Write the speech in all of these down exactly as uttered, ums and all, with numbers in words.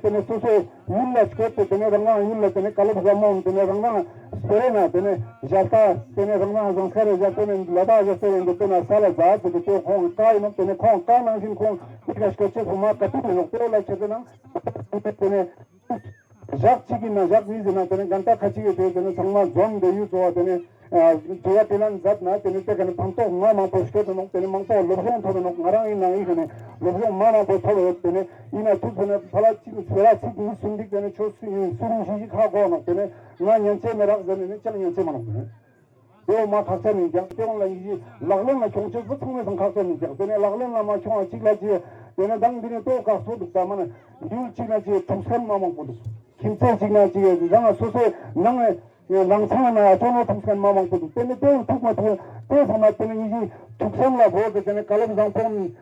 དེ་ནས་སོ་སོའི་ཡུལ་ལ་སྐྱོད་དེ། དེ་ནས་རང་རང་ཡུལ་ལ་དེ་ནས་བཀའ་སློབ་ཟབ་མོ། དེ་ནས་རང་རང་སྤེ་ར་ན་དེ་ནས་ཞབས་ཏ། དེ་ནས་རང་རང་ཟངས་དཀར་རེ་བཞག་དེ་ནས་ལ་དྭགས་ཀྱི་སྤེ་ར་འདི་དེ་ན་ས་ལ་འཛག་ཟེར་གི་དེ་ཁོང་བཀའ་ཡིན་ནོག་དེ་ནས་ཁོང་བཀའ་ནང་བཞིན་ཁོང་ཡུལ་ལ་སྐྱོད་ཆེད་སོང་མ་བཀའ་དྲིན་ཡིན་ནོག་དེ་ལ་ཁྱེད་དེ་ནང་དེ་ནས་ཞག་གཅིག་ཡིན་ན་ཞག་གཉིས་ཡིན་ན་དེ་ནས་གན་ད་ཁ་ཅིག་གི་དེ་དེ་ནས་ཚང་མ་འཛོམས་དེ་ཡུལ་གཙོ་བ་དེ་ནས། དྲི་བ་དྲིས་ལན་མཛད་ན་དེ་ནས་དེ་ག་ནས་ཕན་ཐོགས་མ་མང་པོ་སྐྱོད་དུ་ནོག་དེ་ནས་མང་པོ་སློབ་སྦྱོང་ཐོབ་ནོག་ང་རང་ཡིན་ན་ཡིན་ག་ནས་སློབ་སྦྱོང་མ་མང་པོ་ཐོབ་ཡོད། དེ་ནས་ཡིན་ན་ཐུག་ཚོད་ནས་ཕ་ལ་གཅིག་ཚོད་ལ་ཚིག་གཉིས་གསུམ་འདུག་དེ་ནས་ཆོས་སུ་ཡིན་སུ་རུང་ཞིག་ཞིག་ཁ་གོ་ནོག་དེ་ནས་ང་ཉན་ཆེ་མི་རག་ཟེར་ནས་ནི་ཅང་ཉན་ཆེ་མ་ནོག་དེ་ནས་དེ་འོ་མ་ཁག་ཆེ་མིན་ཀྱང་དེ་འོང་ལ་ཡིན་གཞི་ལག་ལེན་ལ་ཁྱོང་ཆེ་བུ་ཚང་མས་སང་ཁག་ཆེ་མིན་ཀྱང་དེ་ནས་ལག་ལེན་ལ་མ་ཁྱོང་བ་གཅིག་ལ་གཅིག་དེ་ནས་དང་འདི་ནས་ལྟོ་བཀག་སོ་འདུག་ད་མ་ནས་ཡུལ་གཅིག་ན་གཅིག་འཁྲུག་སེམས་མ་མང་པོ་འདུག་ཁྱིམ་མཚེས་གཅིག་ན་གཅིག་རང་སོ་སོའི་ནང་ནས། ལང་ཚང་ན་ཨ་ཅོ་ནོ་ཐུག་སེམས་མ་མང་པོ་འདུག་དེ་ནས་དེ་ཐུག་མ་ཐུག་དེ་ཚང་མ་དེ་ནས་ཡིན་གཞི་ཐུག་སེམས་ལ་བོད་དེ་དེ་ནས་བཀའ་སློབ་བཟང་པོ་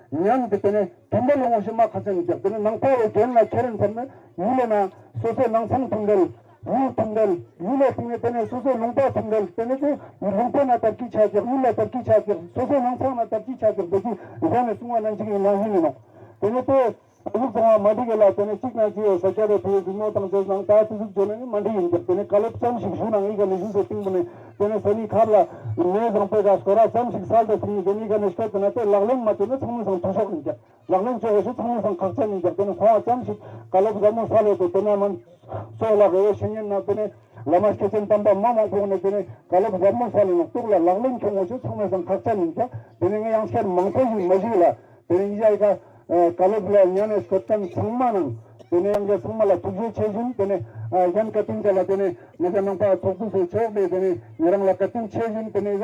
ཉན་དེ་དེ་ནས་དུམ་པ་ལོ་ངོ་ཤེས་མ་ཁ་ཚན་ཀྱག་དེ་ནས་ནང་པ་བའི་རྒྱན་ལ་ཁྱེར་ཡིན་ཚར་ན་ཡུལ་ལ་ན་སོ་སོའི་ནང་ཚང་ཐུག་འདལ། ཡུལ་ཐུག་འདལ། ཡུལ་ལ་ཐུག་ནས་དེ་ནས་སོ་སོའི་ལུང་པ་ཐུག་འདལ། དེ་ནས་དེ་ལུང་པ་ན་དར་རྒྱས་ཆགས་ཀྱག་ཡུལ་ལ་དར་རྒྱས་ཆགས་ཀྱག་སོ་སོའི་ནང་ཚང་ན་དར་རྒྱས་ཆགས་ཀྱག་དེ་ཅི་གཞན་ནས་གསུང་བ་ནང་གཅིག་ཡིན་ནང་ཡིན་ནོག་དེ་ནས་དེ། ཨ་ཟུག་ཚང་མ་མ་འགྲིག་གི་ལ་དེ་ནས་གཅིག་ན་གཅིག་ཡོད་ས་སྐྱ་རེ་བུ་ཡོད་ནོ་དང་བཅས་ནང་ད་དེ་ཟུག་བརྗོད་ན་ནི་མ་འགྲིག་ཡིན་ཀྱང་དེ་ནས་བཀའ་སློབ་ཙམ་ཞིག་ཞུ་ནང་ཡིན་ག་ནས་ཞུ་སེ་སྟེང་དུ་ནས་དེ་ནས་ས་གནས་ཁག་ལ་ནས་བཟང་པོའི་ག་སྐོར་ར་ཙམ་ཞིག་སལ་དུ་ཕྱིན་ནས་དེ་ནས་ག་ནས་སྐད་དུ་ན་དེ་ལག་ལེན་མ་བཅོས་ན་ཚང་མ་སང་ཐུ་ཤོག་ཡིན་ཀྱང་ལག་ལེན་བཅོ་དགོས་ཞེས་ཚང་མ་སང་ཁག་ཅན་ཡིན་ཀྱང་དེ་ནས་ཁོང་བ་ཙམ་ཞིག་བཀའ་སློབ་ཟབ་མོ་སལ་ཡོད་དེ་དེ་ནས་མ་སོགས་ལ་རེ་བའི་བཤེས་གཉེན་ན་དེ་ནས་བླ་མ་སྐྱེས་ཆེན་དམ་པ་མ་མང་པོ་ནས་དེ་ནས་བཀའ་སློབ་ཟབ་མོ་སལ་ནས་གཏུག་ལ་ལག་ལེན་ཁྱོང་དགོས་ཞེས་ཚང་མ་སང་ཁག་ཅན་ཡིན་ཀྱང་དེ་ནས་ངས་ཡང་བསྐྱར་མང་པོ་ཞིག་མ་ཞུས་ལ། དེ་ནས་ཡིན་ཞག་ཡི་ཁ་བཀའ་སློབ་ལ་ཉན་ནས་སྐོར་ཙམ་ཚང་མ་ནང་དེ་ནས་ཡང་གི་ཚང་མ་ལ་ཐུགས་རྗེ་ཆེ་ཞུ། དེ་ནས་གཞན་བཀའ་དྲིན་ཆེ་ལ་དེ་ནས་ང་ཚོ་ནང་པ་ཚོགས་འདུ་སོགས་ཆོག་པས་དེ་ནས་ཉེ་རང་ལ་བཀའ་དྲིན་ཆེ་ཞུ། དེ་ནས།